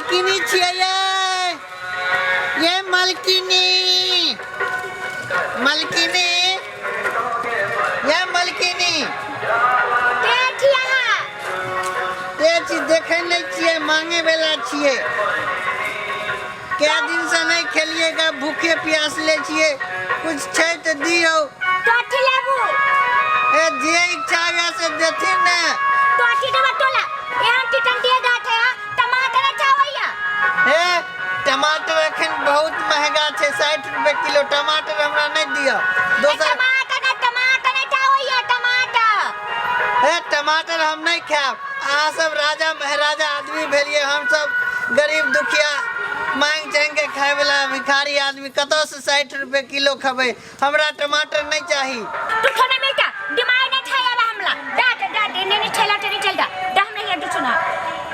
मालकिनी छियै ये ये मालकिनी, मालकिनी, ये मालकिनी। के छी अहाँ? के छी देखै नहि छियै, मांगे वाला छियै। कए दिन से नहि खेलियै गा, भूखे प्यासले छियै। कुछ छै तऽ दियौ। कथी लेबू? ए जे इच्छा होइए से देथिन ने। कथी देबा तोला? एहन टिटन दिए जात है, हाँ? टमाटर अच्छा होइया। हे टमाटर एखन बहुत महंगा छै, 60 रुपए किलो टमाटर हमरा नहि दिअ। दोसर टमाटर ना, टमाटर अच्छा होइया, टमाटर। हे टमाटर हम नहि खायब। अहाँ सब राजा महाराजा आदमी भेलियै, हम सब गरीब दुखिया मांग चांग के खाय वाला भिखारी आदमी कतऽ से 60 रुपए किलो खेबै। हमरा टमाटर नहीं चाही। तू खाना मिलता दिमाग नहीं छाया बा हमला डा डा डा ने ने छला ते नहीं चलता डा हम नहीं तू सुना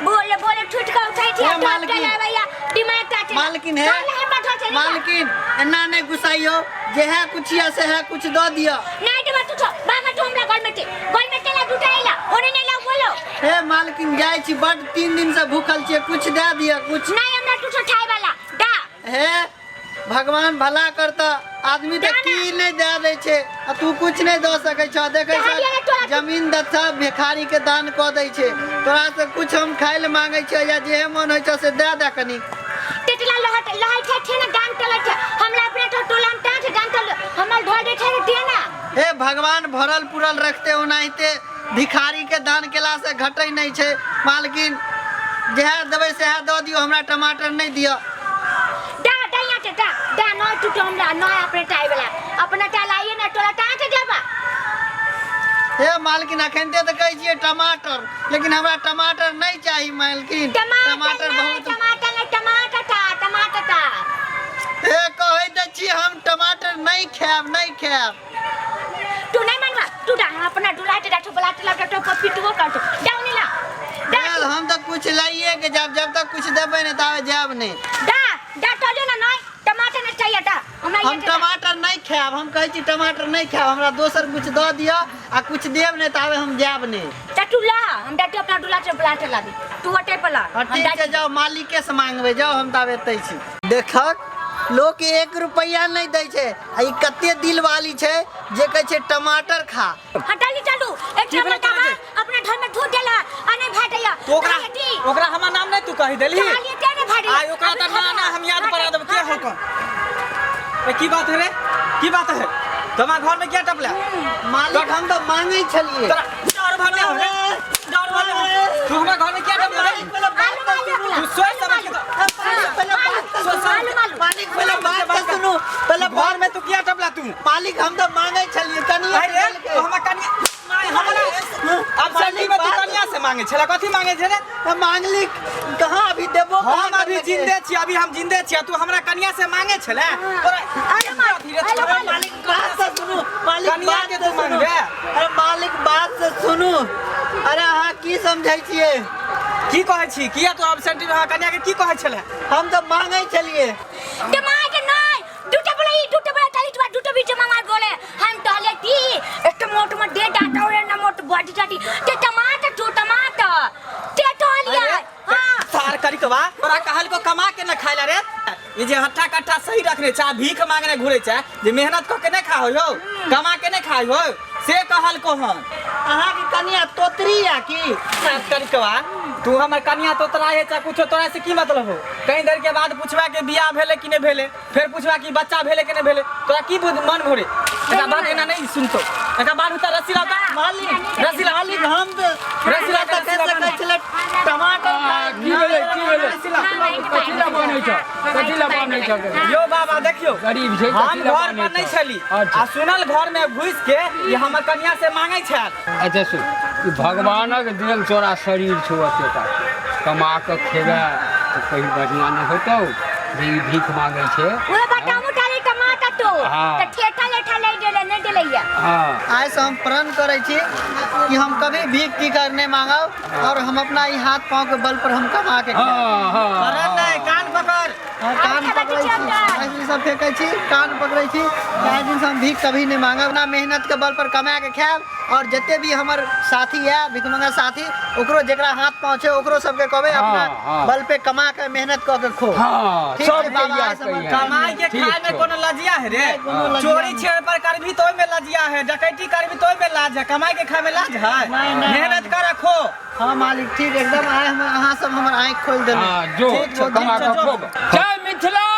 बोले बोले ठुट का उठाई थी। ए, मालकिन। भैया दिमाग का चला। मालकिन है। चल, हम बैठो चले जा। मालकिन एना नहीं गुस्साइयो, जे है कुछ या से है कुछ दो दियो। नहीं देबा तू छो बागा तू हमरा घर में ते घर में तेला दूटा आइला ओने नहीं ला बोलो। हे मालकिन जाय छी, बड 3 दिन से भूखल छियै, कुछ दे दियो कुछ। नहीं हमरा तू छो खाए वाला डा। हे भगवान भला करता, आदमी तऽ की नहि दए दै छै आ तू कुछ नहि दऽ सकै छह। देखै छह जमीन दत्ता भिखारी के दान कऽ दै छै, तोरा से कुछ हम खाय लए मांगै छियै या जेहे मन होइ छौ से दए दे कनी। टेटला लहट लहै छै छै ने दान चलै छै हमरा अपने तो टोला में टाँच दान चल हमर ढोल दै छै ने दे ना। हे भगवान भरल पुरल रखते, ओनाहिते भिखारी के दान केला से घटै नहि छै। मालकिन जेहे देबै सेहे दऽ दियौ, हमरा टमाटर नहि दिअ। डा डा यहाँ के डा डा न टूटो हमरा न अपने टाई वाला अपना टा लाइए ना टोला टाँच देबा। हे मालकिन अखनते तऽ कहै छियै टमाटर, लेकिन हमरा टमाटर नहि चाही मालकिन। टमाटर बहुत टमाटर नहीं, टमाटर टा टमाटर टा। हे कहै तऽ छी हम टमाटर नहि खायब, नहि खायब। तू नहीं मानवा तू डा अपना डुला के डाठो बला टला डाठो पर पिटवो कर दो डाउनी ला डा। चल, हम तऽ कुछ लाइए के जाब, जब तक कुछ देबै नहि ताबे जायब नहि। डा डा टोलियो ना नहीं टमाटर नहीं चाहिए डा हमरा हम ये के डा। टमाटर नहीं खायब, हम कहै छी टमाटर नहीं खायब, हमरा दोसर कुछ दऽ दिअ आ कुछ देब नहि ताबे हम जायब नहि। डा तू ला हम डाठो अपना डुला के बला टला दी तू अटे पर ला। हाँ, हम ठीक डा छै, जाओ मालिके से मांगबै, जाओ हम ताबे एतै छी। देखक लोक 1 रुपैआ नहि दै छै आ ई कते दिल वाली छै जे कहै छै टमाटर खा। हटाली चलू एक की भेलै टमाटर तोरा के? अपना घर में धो देला आ नहीं भेटैया। तो ओकरा ओकरा हमर नाम नहीं तू कहि देलही? कहलिए ते नहीं भेटैया। आइ ओकरा तऽ ना ना हम याद परा देब के हो कौन। ए की बात है रे, की बात है? तुम्हारा घर में क्या टपला? मालिक हम तऽ मांगै छलियै। तोरा डर भरने हो रे, डर भरने हो। तू हमरा घर में क्या टपला रे? पहिले बात तऽ सुनू। तू सोच समझ के तो पहिले बात तऽ सोच समझ के- सुनू। मालिक पहिले बात तऽ सुनू, पहिले घर में तू क्या टपला तू? मालिक हम तऽ मांगै छलियै कनिया अरे तो हमरा कनिया माय हमरा अब सर्दी में तू कनिया से मांगे छला, कथी मांगे छले? हम मांगली कहाँ, अभी देबो कहाँ हम अभी करके? जिंदे छी, अभी हम जिंदे छी, तू हमरा कनिया से मांगे छले? तोरा अरे धीरे अरे तोरा मालिक बात से सुनू, मालिक कनिया बात के से तू सुनू। मांगबे? अरे मालिक बात से सुनू। अरे अहाँ की समझै छियै? की कहै छी? किया तू अब सेंटी में कनिया के की कहै छले? हम तऽ मांगै छलियै। टमाटर नहीं, दूटा बोले ई दूटा बोले ताली तुआ दूटा बीच मांगा बोले। हम टहले ती एक मोट मोट दे डाटा हो ना मोट बॉडी टाटी ते टमाटर तो टमाटर ते टहलिया। अरे, हां सार करी के बा तोरा कहल को कमा के न खाइला रे। ई जे हट्ठा कट्ठा सही रखने चा भीख मांगने घुरे चा जे मेहनत क के नहीं खाओ हो, कमा के नहीं खाओ हो, से कहल को हन। अहाँ के कनिया तोतरी या की? सार करी के बा तू हमर कनिया तोतरा है चा कुछो तोरा से की मतलब हो? कहीं देर के बाद पूछबा के बियाह भेले कि नहीं भेले, फिर पूछबा कि बच्चा भेले कि नहीं भेले, तोरा की मन घोरे? एकरा बाद एना नहीं सुनतो, एकरा बाद उतर रस्सी लाता। मालिक, रस्सी ला। मालिक, हम तो रस्सी ला, तऽ रस्सी ला। कैसे कहै छलै टमाटर खाय। की भेलै, की भेलै? रस्सी ला। कथी ला बान्है छौ? कथी ला बान्है छौ? यो बाबा देखियो, गरीब छै, हम कथी ला घर बान्है पर नहीं छौ? छली अच्छा। आ सुनल घर में घुस के ये हमर कनिया से मांगे छल। अच्छा सुन, ई भगवानक देल तोरा शरीर छौ एतेटा, कमा कऽ खेबै तऽ कहीं बढ़िआँ नहि होतौ जे ई भीख मांगै छै। ओए बतामु ताले टमाटर तो हाँ। त ठेठा लेठा ले देले नहीं देलैया। हाँ। आइ से हम प्रण करै छी कि हम कभी भीख की कर नहीं मांगब और हम अपना ई हाथ पाँव के बल पर हम कमा के खाएब। हाँ, हाँ, प्रण नहीं, कान पकड़। हाँ, कान पकड़ै छी, आइ सब फेकै छी, कान पकड़ै छी। आइ दिन से हम भीख कभी नहीं मांगब। अपना मेहनत के बल पर कमा के खायब, और जते भी हमर साथी है भिखमंगा साथी, ओकरो जेकरा हाथ पाँव छै ओकरो सबके कहबै अपना बल पे कमा के मेहनत कऽ के खो। हाँ, ठीक छै सबके बाबा, इएह आइ से हमर कहियै। कमाई के ठीक खाए में छौ। कोनो लजिया है रे? कोनो लजिया चोरी नहीं। छेड़ पर करबी तो ओहिमे लजिया है, डकैती करबी तो ओहिमे लाज है, कमाई के खाए में लाज है? नहीं, नहीं, मेहनत कर रखो। हाँ मालिक, ठीक एकदम। आइ हम अहाँ सब हमर आँखि खोलि देलहुँ। हाँ, जो ठीक छौ, कमा ठीक छौ, के जो। खूब। जय मिथिला।